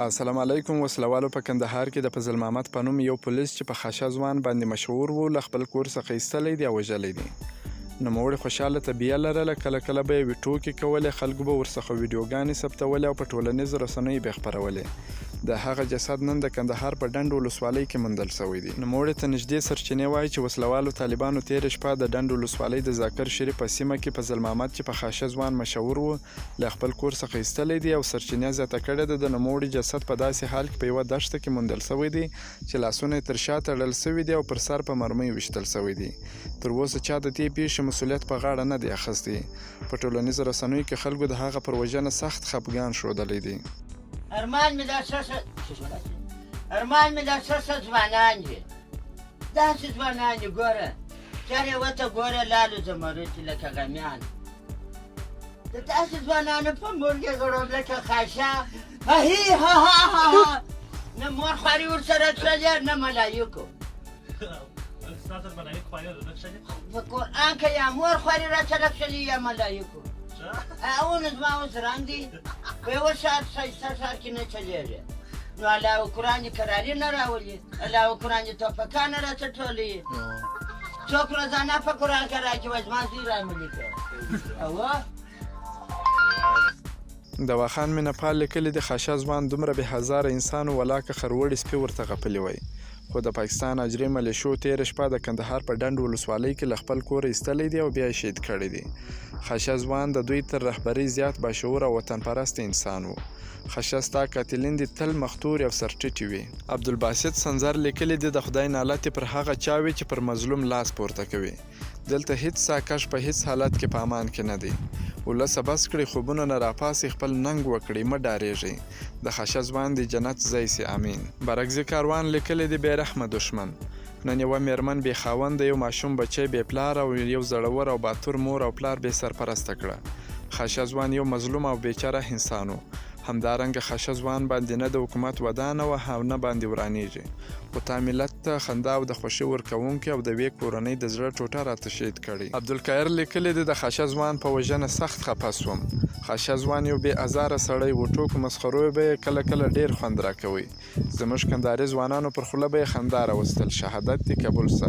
السلام علیکم وسلوالو په کندهار کې د فضل محمد په نوم یو پولیس چې په خاشه ځوان باندې مشهور وو له خپل کور څخه ایستلی دی او وژلی دی. نوموړي خوشحاله طبیعه لرله، کله کله به یې وی ټوکې کولې، خلکو به ورڅخه ویډیوګانې ثبتولې او په ټولنیزو رسنیو به یې خپرولې. د هغه جسد نن د کندهار په ډنډ ولسوالۍ کې موندل شوی دی. نوموړي ته نږدې سرچینې وايي چې وسلوالو طالبانو تېره شپه د ډنډ ولسوالۍ د ذاکر شریف په سیمه کې فضل محمد چې په خاشه ځوان مشهور وو، له خپل کور څخه ایستلی دی او سرچینې زیاته کړې ده، د نوموړي جسد په داسې حال کې په یوه دښته کې موندل شوی دی چې لاسونه یې تر شا تړل شوي دي او پر سر په مرمۍ ویشتل شوی دی. تر اوسه چا د دې پېښې مسوولیت په غاړه نه دی اخیستی. په ټولنیزو رسنیو کې خلکو د هغه پر وژنه سخت خپګان ښودلی دی. ارمان مې دا ښه ښه ارمان مې دا ښه ښه ځوانان دي، داسې ځوانان دي، ګوره چر یوه ته ګوره لالو زمرد لکه غمیان. د داسې ځوانانو په مور کې غړوم لکه خاشه هي ها ها ها ها، نه مور خواري ورسره کښلې نه ملایکو. په قرآن کې یا مور خواري راسره کښلې یا ملایکو. هغه نو زما اوس رنګ دی، په یوه ښار ښایسته ښار کې نه چلېږي. نو الله قرآن دې کراري نه راولي، الله قرآن دې توپکان نه راته ټولوي. څوک روزانه په قرآن کې راکې وایي زما زوی راملي کړ. دواخان مینه پال لیکلي دي، خاشه ځوان دومره بې هزاره انسان و ولاکه خروړي سپي ورته غپلي وای. خو د پاکستان اجري ملیشو تیره شپه د کندهار په ډنډ ولسوالۍ کې له خپل کوره ایستلی دی او بیا یې شهید کړی دی. خاشه ځوان د دوی تر رهبرۍ زیات باشعوره او وطنپرسته انسان و. خشه ستا قاتلین دې تل مختوري او سرټیټي وي. عبدالباسط سنځر لیکلي دي، د خدای نالت دې پر هغه چا وي چې پر مظلوم لاس پورته کوي. دلته هیڅ ساکښ په هیڅ حالت کې په امان کې نه دی. ولسه بس کړئ خوبونو نه راپاڅئ خپل ننګ وکړئ مه ډاریږئ. د خشه ځوان دې جنت ځای شي امین. برکزي کاروان لیکلي دي، بې رحمه دښمن. نن یوه میرمن بې خاونده، یو ماشوم بچی بې پلاره او یو زړور او باتور مور او پلار بې سرپرسته کړه. خاشه ځوان یو مظلوم او بیچاره انسان و. همدارنګه خاشه ځوان باندې نه د حکومت ودانه وه او نه باندې ورانیږي. خو تا ملت ته خندا او د خوښي ورکوونکی او د وې کورنۍ د زړه ټوټه راته شهید کړی. عبدالقاهر لیکلي دي، د خاشه ځوان په وژنه سخت خپه شوم. خاشه ځوان یو بې ازاره سړی و، ټوکو مسخرو به یې کله کله ډېر خوند راکوی. زموږ کندهاري ځوانانو پر خوله به یې خندا راوستل. شهادت دې قبول شه.